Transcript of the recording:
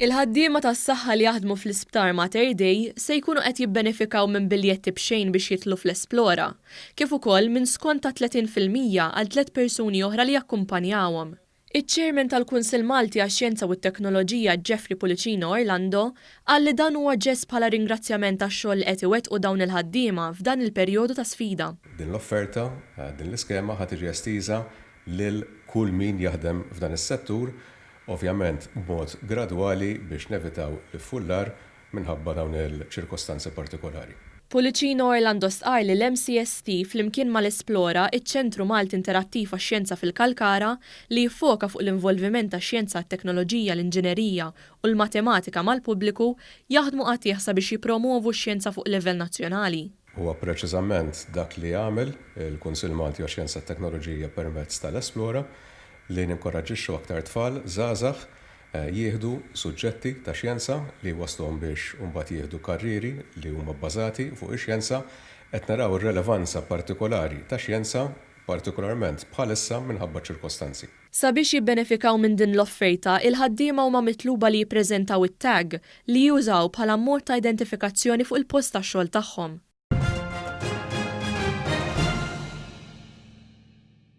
Il-ħaddiema tas-saħħa li jaħdmu fl-Isptar Mater Dei se jkunu qed jibbenefikaw minn biljetti b'xejn biex jidħlu fl-Esplora, kif ukoll minn skont ta' 30% għal tliet persuni oħra li jakkumpanjawhom. Iċ-Chairman tal-Kunsill Malti għax-Xjenza u t-Teknoloġija Jeffrey Pullicino Orlando qal li dan huwa ġest bħala ringrazzjament għax-xogħol li qed iwettqu dawn il-ħaddiema f'dan il-perjodu ta' sfida. Din l-offerta, din l-iskema ħa tiġi estiża lil kull min jaħdem f'dan is-settur, ovvjament b'mod gradwali biex nevitaw l-iffullar minħabba dawn il-ċirkostanzi partikolari. Pullicino Orlando stqarr li l-MCST flimkien mal-Esplora, iċ-Ċentru Malti Interattiv għax-Xjenza fil-Kalkara li jiffoka fuq l-involviment tax-xjenza, t-teknoloġija, l-inġinerija u l-matematika mal-pubbliku, jaħdmu qatigħ sabiex jippromovu x-xjenza fuq livell nazzjonali. Huwa preċiżament dak li għamel il-Kunsill Malti għax-Xjenza u t-Teknoloġija permezz tal-Esplora, li ninkoraġġixxu aktar tfal żgħażagħ jieħdu suġġetti ta' xjenza li jwassluhom biex imbagħad jieħdu karrieri li huma bbażati fuq ix-xjenza. Qed naraw ir-relevanza partikolari tax-xjenza, partikolarment bħalissa minħabba ċ-ċirkostanzi. Sabiex jibbenefikaw minn din l-offerta, il-ħaddiema huma mitluba li jippreżentaw it-tag li jużaw bħala mod ta' identifikazzjoni fuq il-post tax-xogħol tagħhom.